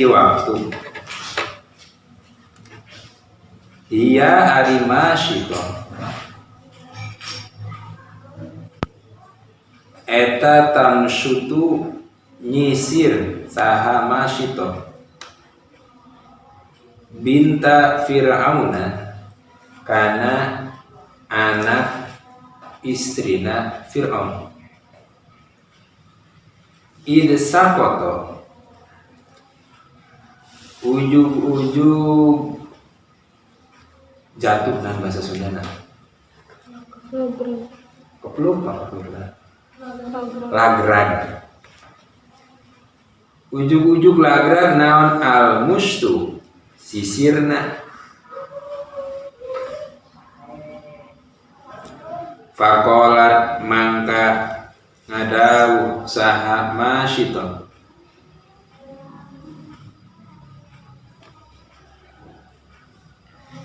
hiji waktu Iya ari masyitoh eta tamsyutu nyisir saha masyitoh binta Fir'auna kana anak istrina Fir'aun id sakoto ujug-ujug jatuh nah bahasa Sundana kepluk apa lagrag ujug-ujug lagrag naon al mustu sisirna faqalat mangka ngadawuh saha masyitoh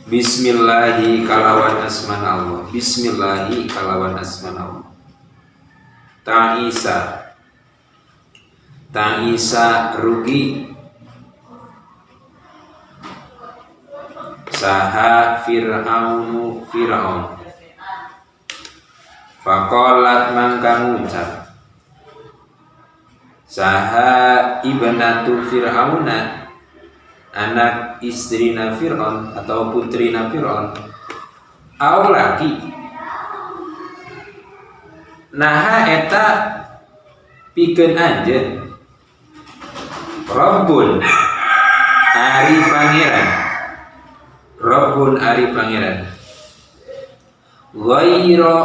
Bismillahi kalawan asman Allah Bismillahi kalawan asman Allah Ta'isa Ta'isa rugi saha Fir'aunu Fir'aun faqalat mangka ngucap saha ibnatu Fir'auna anak istrina Fir'aun atau putrina Fir'aun au laki naha eta pikeun anjeun Rabbun ari pangeran Rabbun ari pangeran ghairu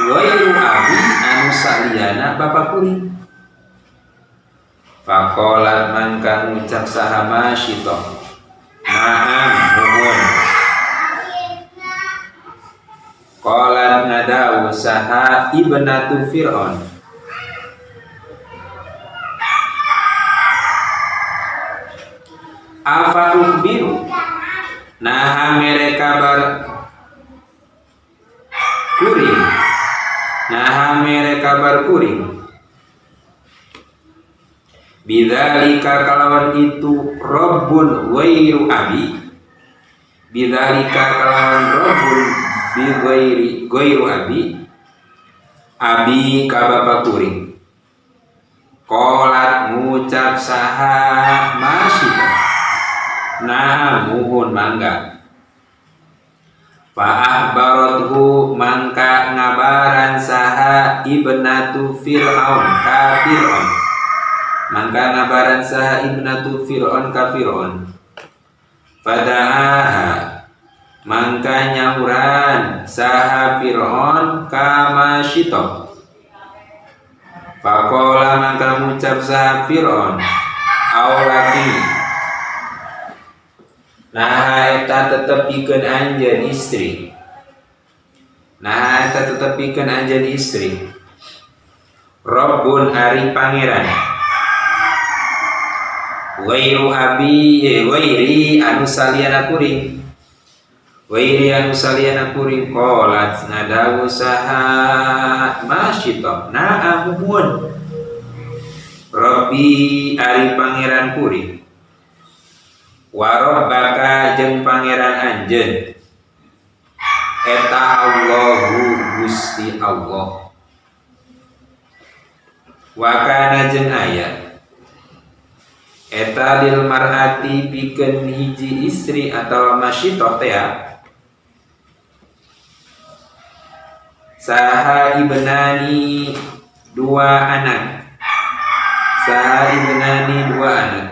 ghairu abi anu saliyana bapa kuring faqalat mangka ngucap saha masyitoh na'am muhun qalat ngadawu saha ibnatu Fir'aun afa ukhbiru naha mere kabar kuring naha mere kabar kuring bidzalika kalawan itu rabbun ghairu abi bidzalika kalawan rabbun bi ghairi ghairu abi abi ka bapa kuring qalat ngucap saha masyita nah muhun mangga Fa'ahbarathu mangka ngabaran saha ibnatu Fir'aun ka Fir'aun mangka ngabaran saha ibnatu Fir'aun ka Fir'aun fada'aha mangka nyauran saha Fir'aun ka masyitoh faqala mangka ngucap saha Fir'aun aulaki nah eta tetep pikeun anjeun istri nah eta tetep pikeun anjeun istri Rabbun ari pangeran ghairu abi ghairi anu saliyana kuring ghairi anu saliyana kuring qalat ngadawu saha masyitoh na'am muhun Rabbi ari pangeran kuring wa rabbaka jeung pangeran anjeun eta Allahu Gusti Allah wa kana jeung aya eta lil mar'ati pikeun hiji istri atawa masyitoh teh saha ibnani dua anak saha ibnani dua anak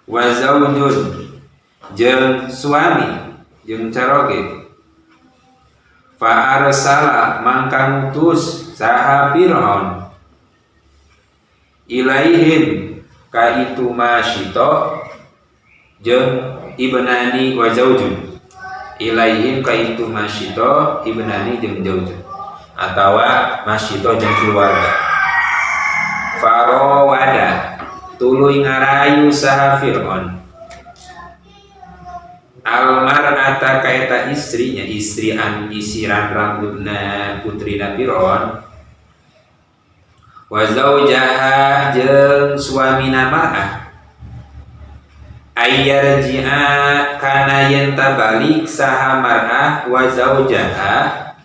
wa zaujun jeung suami jeung caroge fa arsala mangka ngutus saha Fir'aun ilaihim ka itu masyito jeung ibnani wa zaujun ilaihim ka itu masyito ibnani jeung zaujun atawa masyito jeung keluarga farawada tuluy ngarayu saha Fir'aun almar'ata kaeta istrinya istri anu nyisiran rambutna putrina Fir'aun Wa zaujaha jeung suamina mar'ah ayyarji'a kana yen tabalik saha mar'ah wa zaujaha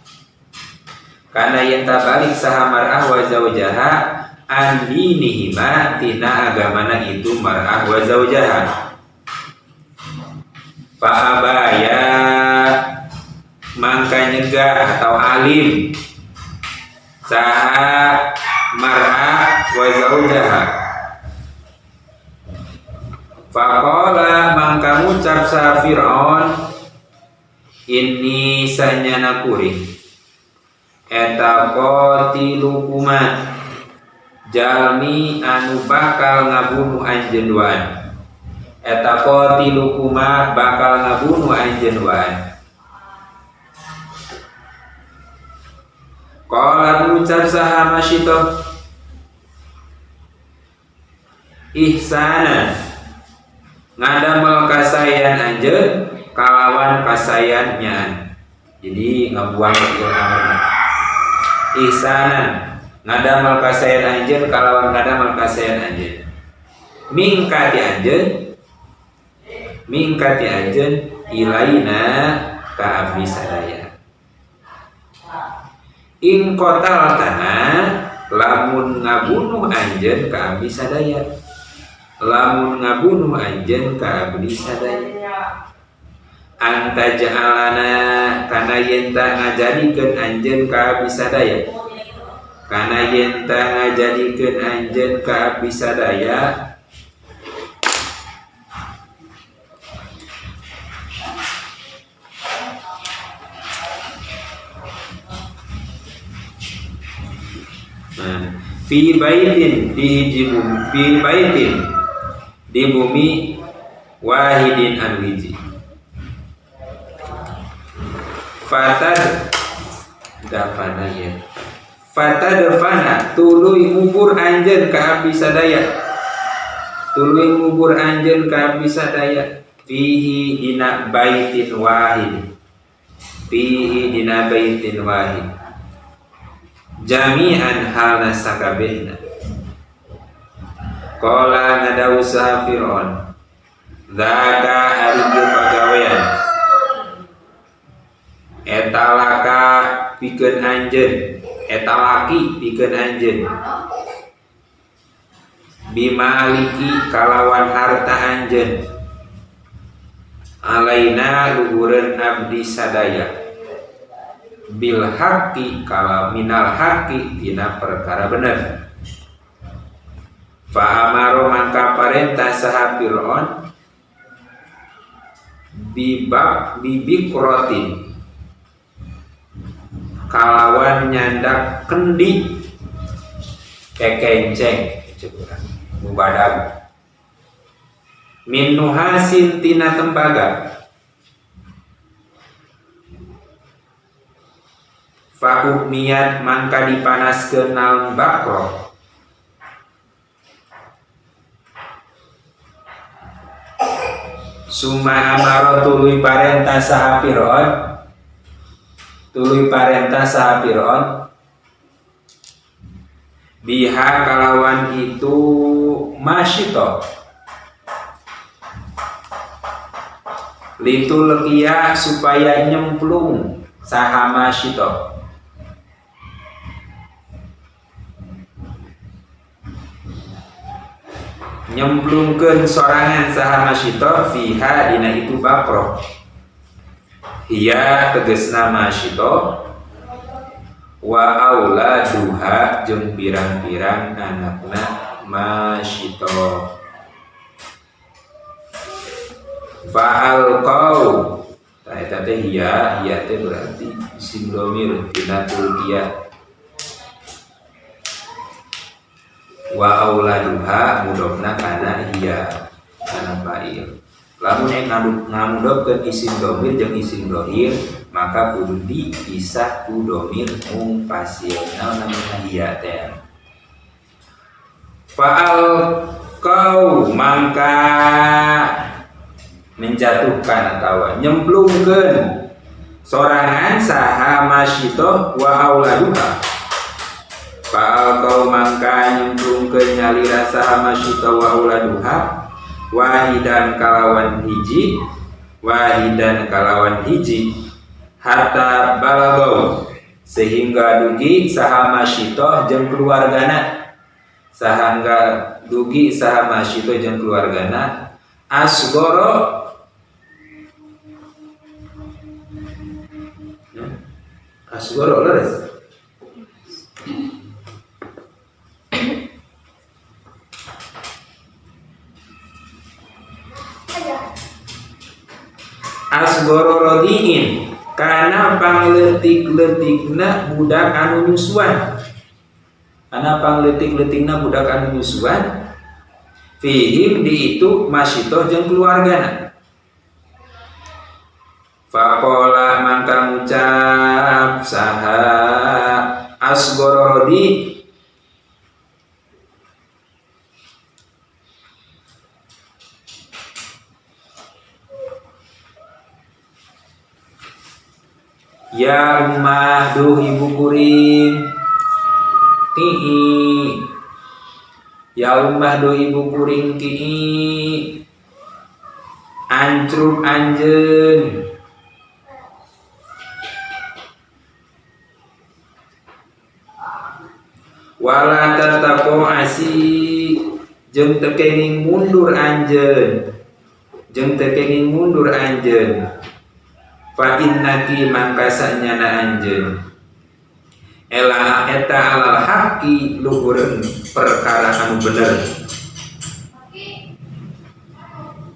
kana yen tabalik saha mar'ah wa zaujaha an dinihima tina agamana itu mar'ah wa zaujaha. Fa abaya mangka nyegah atau alim saha mar'ah wa zaujaha. Faqala mangka ngucap sa Fir'aun inni sanyana kuring eta qatilukuma jalmi anu bakal ngabunuh anjeun duaan eta qatilukuma bakal ngabunuh anjeun duaan. Qala ngucap saha Masyitoh ihsanan ngadamel kasayan anjeun kalawan kasayan nyaan. Jadi ngabuang fi'il amrna. Ihsanan ngadamel kasayan anjeun kalawan ngadamel kasayan anjeun. Mingka ti anjeun, mingka ti anjeun ilaina ka abdi sadaya. In qatal tanah lamun ngabunuh anjeun ka abdi sadaya. Lamun ngabunuh anjeun ka abdi sadaya. Anta ja'alana kana yen ta ngajadikeun anjeun ka abdi sadaya. Kana yen ta ngajadikeun anjeun ka abdi sadaya. Nah, fi baitin di hiji bumi, fi baitin di bumi wahidin anu hiji. Fatad dafana ya. Fatadfana tuluy ngubur anjeun ka abdi sadaya. Tuluy ngubur anjeun ka abdi sadaya fihi dina baitin wahid. Fihi dina baitin wahid. Jami'an halna sakabehna. Qala nadawu saha Fir'aun dzaka ari ieu pagawean eta laka pikeun anjeun eta laki pikeun anjeun bimaliki kalawan harta anjeun alaina luhureun abdi sadaya bil haqqi kala minal haqqi tina perkara bener. Fa amaro mangka parentah saha Fir'aun bibak bibikrotin kalawan nyandak kendi kekenceng mubadag min nuhasin tina tembaga fa'umiat mangka dipanaskeun naon bakro summa amaro tuluy parentah saha Fir'aun tuluy parentah saha Fir'aun biha kalawan itu masyito litulqiya supaya nyemplung saha masyito nyemplungkeun sorangan saha masyito fiha dina itu bakro hiya tegesna masyito wa auladuha jeung pirang-pirang anakna masyito fa'alqau tah eta teh hiya hiya teh berarti isim domir tina tulqiya wa auladuha mudofna kana hiya kana fa'il. Lamun yang ngamudofkeun isim domir jeung isim dohir maka kudu dipisah ku domir munfasil. Naon namina hiya teh? Fa'al kau mangka menjatuhkan atau nyemplungkeun sorangan saha masyito wa auladuha Fa'alqau mangka nyemplungkeun nyalira saha Masyita wa auladuha wahidan kalawan hiji wahidan kalawan hiji hatta balagau sehingga dugi saha Masyitoh jeung keluargana sehingga dugi saha Masyitoh jeung keluargana asgoro asgoro leres asgoro rodiin kana pangleutik-leutikna budak anu nyusuan kana pangleutik-leutikna budak anu nyusuan fihim di itu Masyitoh jeung keluargana. Faqala mangka ngucap saha asgoro rodi ya ummah duh ibu kuring tii ya ummah duh ibu kuring tii ancrub anjeun wala tataqo asi jeung teu kenging mundur anjeun jeung teu kenging mundur anjeun fa innaki mangka sanyana anjeun ela eta alal haqqi luhureun perkara anu bener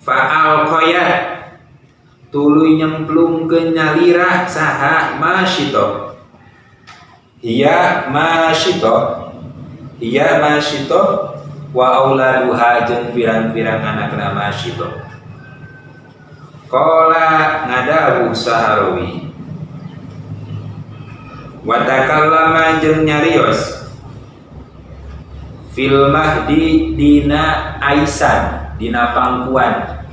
fa'al qaya tuluy nyemplungkeun nyalira saha Masyitoh hiya Masyitoh hiya Masyitoh wa auladuha jeung pirang-pirang anakna Masyitoh. Qala ngadawu saharawi wa takallama jeung nyarios fil mahdi dina aisan dina pangkuan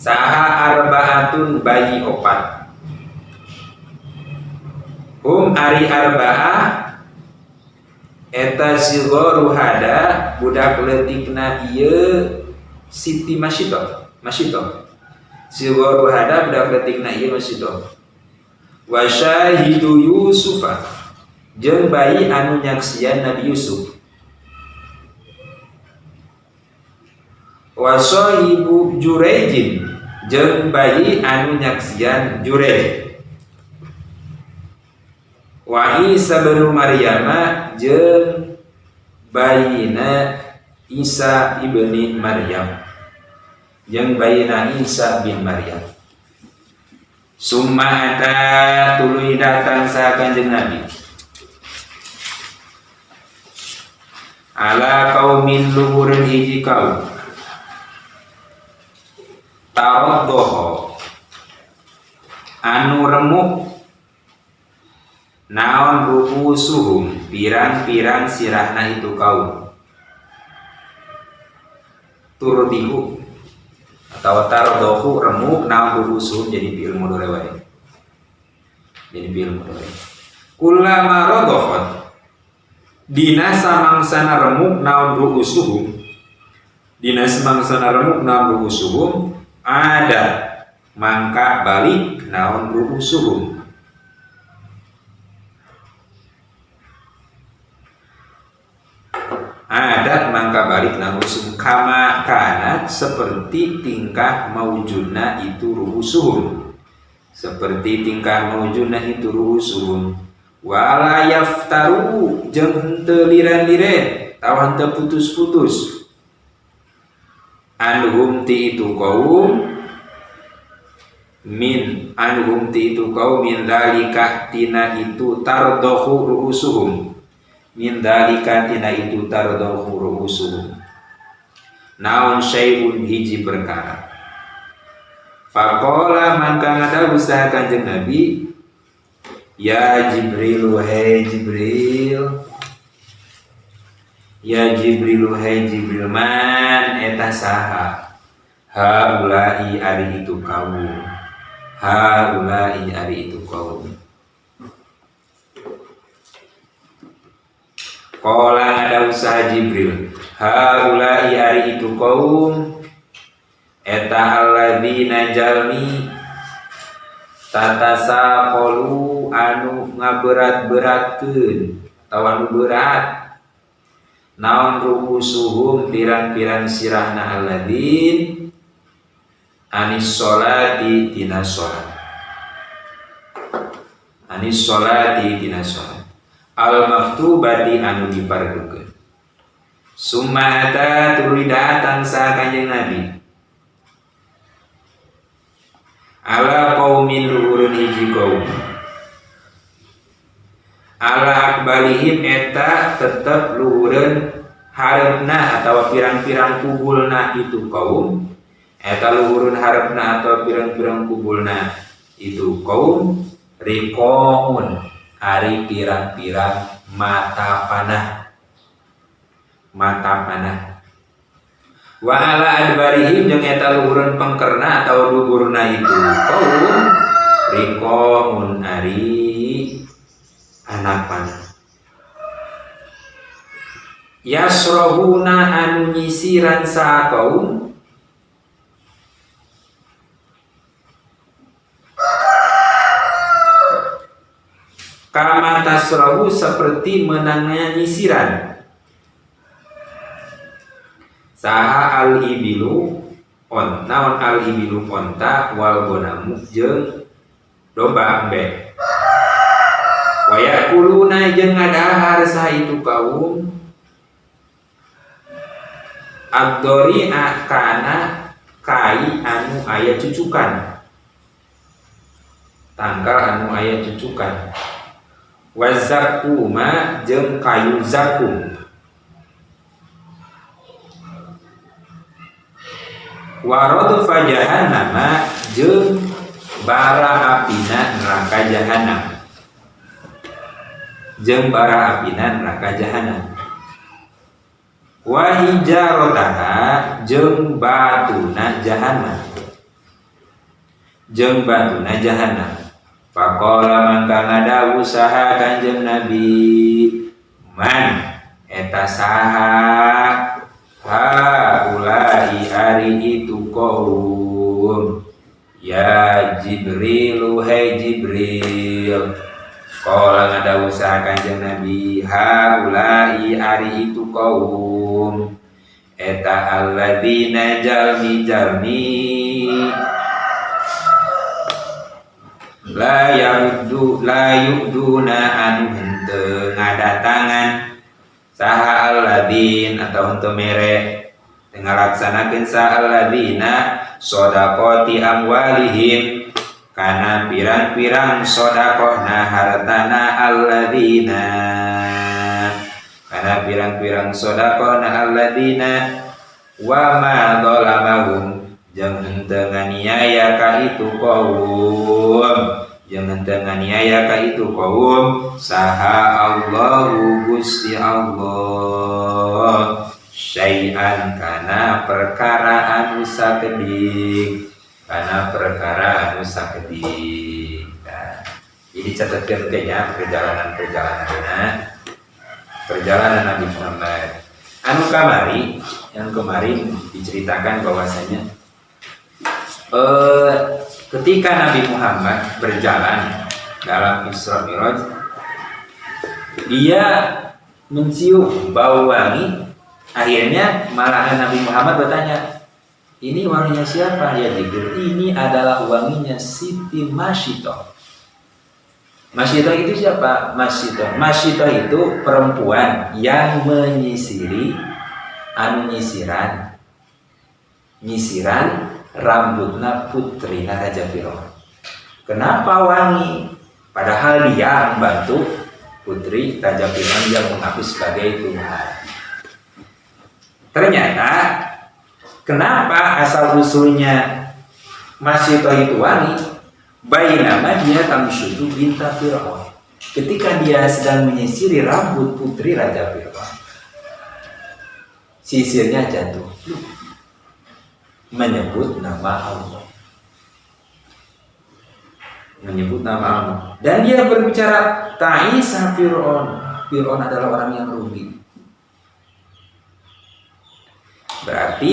saha arbaatun bayi opat hum ari arbaah eta sigharu hada budak leutikna ieu Siti Masyitoh Masyitoh sigharu hada budak leutikna ieu Masyitoh wa syahidu Yusufa jeung bayi anu nyaksian Nabi Yusuf wa sahibu Jurejin jeung bayi anu nyaksian Jurej wa Isa bin Maryama jeung bayina Isa ibni Maryam jeung bayina Isa bin Maryam. Summa ata tuluy datang saha Kanjeng Nabi ala kaumin luhureun hiji kaum taraddoho anu remuk naon ru'usuhum pirang-pirang sirahna itu kaum turdihu atau tardohu remuk naon ru'usuhum jadi fi'il mudhari wae jadi fi'il mudhari kullama radhafat dina samangsana remuk naon ru'usuhum dina samangsana remuk naon ru'usuhum ada mangka balik naon ru'usuhum adat mangka balik langsung kama kanat seperti tingkah maujudna itu ru'usuhum seperti tingkah maujudna itu ru'usuhum wala yaftaru jeung henteu liren-liren tawa henteu putus-putus anhum ti itu kaum min anhum ti itu kaum min dalika tina itu tardohu ru'usuhum min dalika tina itu tardohu ru'usuhum naon syai'un hiji perkara. Faqala mangka ngadawu saha Kanjeng Nabi ya Jibril wahai Jibril ya Jibril wahai Jibril man eta saha haulai ari itu kaum haulai ari itu kaum. Qala ada usaha Jibril haula'i ari itu kaum eta alladzina jalmi tatasaqalu anu ngaberat-beratkeun atawa anu berat naon ru'usuhum pirang-pirang sirahna alladzin anis sholati tina sholat anis sholati tina sholat al maktubati anu dipardukeun summa ata tuluy datang saha Kanjeng Nabi ala qaumin luhureun hiji kaum ala akbalihim eta tetep luhureun hareupna atawa pirang-pirang kubulna itu kaum eta luhureun hareupna atawa pirang-pirang kubulna itu kaum riqaun ari pirang-pirang mata panah mata panah wa ala adbarihim jeung eta luhureun pengkerna atawa duburna itu kaum riqaun ari anak panah yasrohuna anu nyisiran saha kaum kama tasrohu seperti menangnya nyisiran saha al ibilu on naon al ibilu onta wal gonamu jeung domba embe wa yakuluna jeung ngadahar saha itu kaum ad-dori kana kai anu aya cucukan tangkal anu aya cucukan wazakuma jeung kayu zakum waradfa jahannama jeung bara apina neraka jahannam jeung bara apina neraka jahannam wa hijarataha jeung batuna jahannam jeung batuna jahannam. Faqala mangka ngadawu saha Kanjeng Nabi man eta saha haulai ari itu kaum ya Jibrilu hai Jibril. Qala ngadawu saha Kanjeng Nabi haulai ari itu kaum eta alladzina jalmi-jalmi la ya'uddu la yu'duna anu henteu ngadatangan saha alladzin atau henteu mere teu ngalaksanakeun saha alladzina shadaqati amwalihim kana pirang-pirang sedekahna hartana alladzina kana pirang-pirang sedekahna alladzina wa ma zalamahum jeung henteu nganiaya ka itu kaum jeung henteu nganiaya ka itu kaum saha Allahu Gusti Allah syai'an kana perkara anu sakedik kana perkara anu sakedik. Nah, ini catatkeun teh nya perjalanan-perjalananna perjalanan Nabi Muhammad anu kamari yang kemarin diceritakan bahwasanya ketika Nabi Muhammad berjalan dalam Isra Mi'raj, dia mencium bau wangi. Akhirnya malahan Nabi Muhammad bertanya, ini wanginya siapa ya Jibril? Ini adalah wanginya Siti Masyitoh. Masyitoh itu siapa? Masyitoh. Masyitoh itu perempuan yang menyisiri, anu nyisiran, nyisiran rambutna putrina Raja Fir'aun. Kenapa wangi? Padahal dia membantu putri Raja Fir'aun yang mengaku sebagai Tuhan. Ternyata kenapa asal usulnya Masyitoh itu wangi? Bainama dia tamsyutu binta Fir'aun. Ketika dia sedang menyisiri rambut putri Raja Fir'aun, sisirnya jatuh, menyebut nama Allah, menyebut nama Allah, dan dia berbicara ta'isa Fir'aun. Fir'aun adalah orang yang rugi. Berarti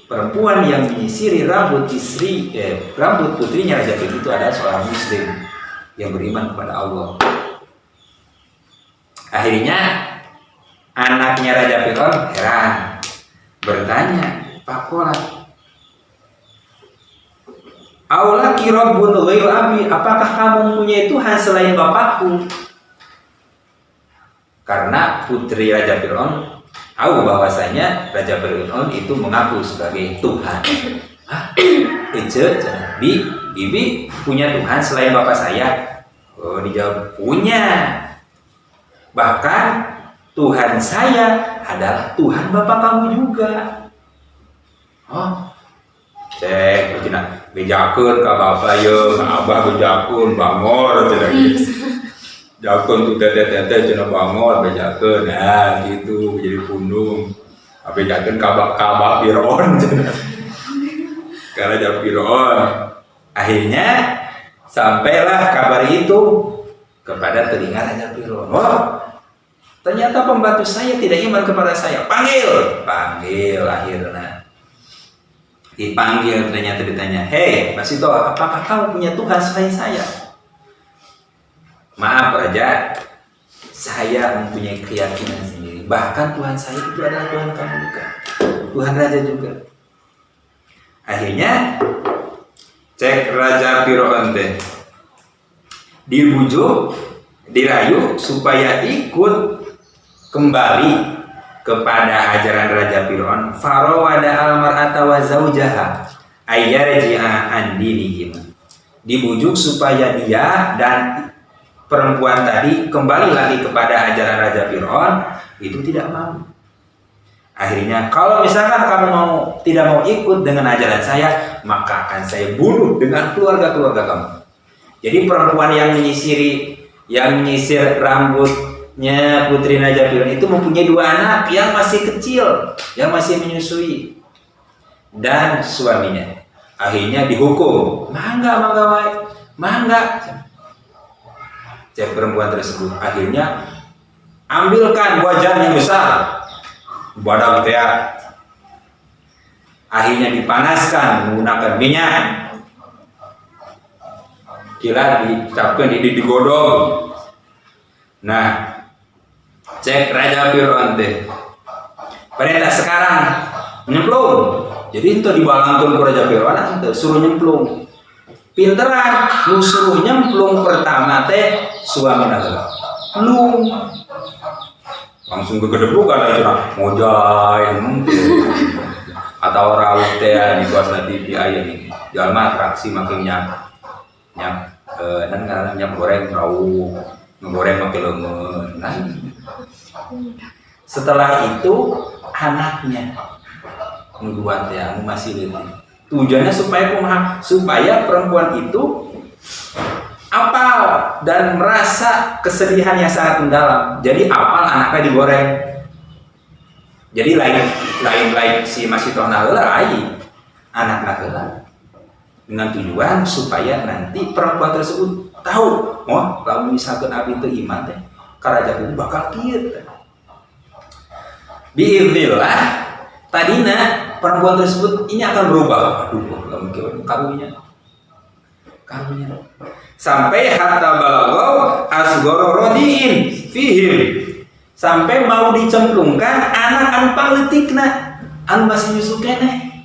perempuan yang menyisiri rambut istri, rambut putrinya Raja Fir'aun itu adalah seorang muslim yang beriman kepada Allah. Akhirnya anaknya Raja Fir'aun heran, bertanya, فقالت أولك رب غير أبي, apakah kamu mempunyai Tuhan selain bapakku? Karena putri Raja Fir'aun tahu bahwasanya Raja Fir'aun itu mengaku sebagai Tuhan. Hah? Ece, bi, bibi punya Tuhan selain bapak saya? Oh, dijawab punya. Bahkan Tuhan saya adalah Tuhan bapak kamu juga. Oh, cek, cenah bejakeun ka bapak ye, ka abah bejakeun bangor cenah gitu. Bejakeun tuh teteh-teteh cenah bangor bejakeun. Nah, gitu jadi pundung. Bejakeun ka abah Fir'aun cenah. Ka Raja Fir'aun. Akhirnya sampailah kabar itu kepada telinga Raja Fir'aun. Oh, ternyata pembantu saya tidak iman kepada saya. Panggil, panggil akhirnya. Dipanggil, ternyata ditanya, "Hei, Masito, apakah kamu punya Tuhan selain saya?" "Maaf Raja, saya mempunyai keyakinan sendiri. Bahkan Tuhan saya itu adalah Tuhan kamu juga. Tuhan Raja juga." Akhirnya cek Raja Fir'aun teh dibujuk, dirayu supaya ikut kembali kepada ajaran Raja Fir'aun. فراود المرأة وزوجها أن يرجعا عن دينهما. Dibujuk supaya dia dan perempuan tadi kembali lagi kepada ajaran Raja Fir'aun, itu tidak mau. Akhirnya, "Kalau misalkan kamu mau tidak mau ikut dengan ajaran saya, maka akan saya bunuh dengan keluarga-keluarga kamu." Jadi perempuan yang menyisir rambutnya putri Raja Fir'aun itu mempunyai dua anak yang masih kecil, yang masih menyusui, dan suaminya. Akhirnya dihukum. "Mangga, mangga wae, mangga." Cek perempuan tersebut. Akhirnya ambilkan wajan yang besar, badak teh, akhirnya dipanaskan menggunakan minyak, kira dicapkan di digodong. Nah, cek Raja Fir'aun teh perintah, "Sekarang nyemplung." Jadi itu dibalangkan ke Raja Fir'aun itu suruh nyemplung. Pinteran nu suruh nyemplung pertama teh suami heula. Plung, langsung kegedeblukan aja ngojay atau raut teh di kuasa TV aya nih jalma atraksi make minyak minyak dan karena minyak goreng raup ngegoreng make leungeun. Nah, setelah itu anaknya nu dua teh anu masih leutik. Tujuannya supaya kumaha? Supaya perempuan itu apal dan merasa kesedihan yang sangat mendalam. Jadi apal anaknya digoreng. Jadi lain lain lain si masih heula, lain anakna heula. Dengan tujuan supaya nanti perempuan tersebut tahu, oh, lamun misalkan abi teu iman teh ka raja bakal kieu. بإذن الله tadina perempuan tersebut ini akan berubah. Aduh, lamun kieu karunya. Karunya. Sampai حتى بلغ أصغر رضيع فيهم, sampai mau dicemplungkan anak anu pangleutikna anu masih nyusu keneh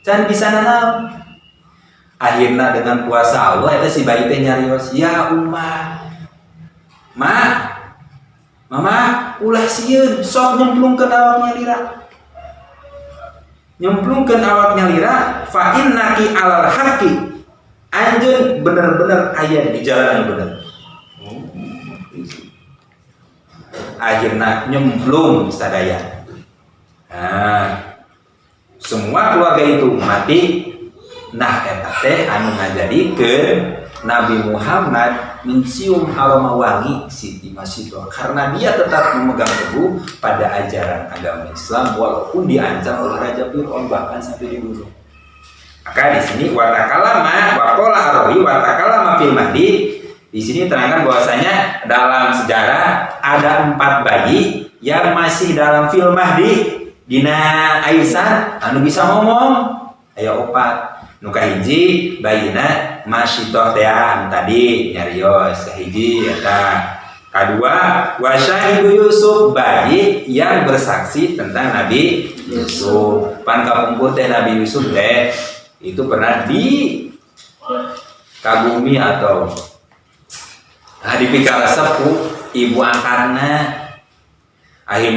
can bisa nanaon. Akhirnya dengan kuasa Allah eta si bayi teh nyarios, "يا أماه, ma, mama, ulah sieun, sok nyemplungkeun awak nyalira, nyemplungkeun awak nyalira. فإنك على الحق, anjeun bener-bener aya di jalan yang bener." Akhirnya nyemplung sadaya. Nah, semua keluarga itu mati. Nah, eta teh anu ngajadikeun Nabi Muhammad mencium aroma wangi Siti Masito karena dia tetap memegang teguh pada ajaran agama Islam walaupun diancam oleh Raja Fir'aun, bahkan sampai dibunuh. Maka di sini وتكلم وقال الراوي وتكلم في المهد. Di sini terangkan bahwasanya dalam sejarah ada empat bayi yang masih dalam في المهد. Dina Aisyah anu bisa ngomong aya opat. Nu kahiji bayina Masyitoh teh anu tadi nyarios, kahiji eta. Kedua, wasyahidu Yusuf, bayi yang bersaksi tentang Nabi Yusuf. Pan kapungkur teh Nabi Yusuf teh itu pernah dikagumi atau nah, dipikaresep ku ibu angkatna. Akhirnya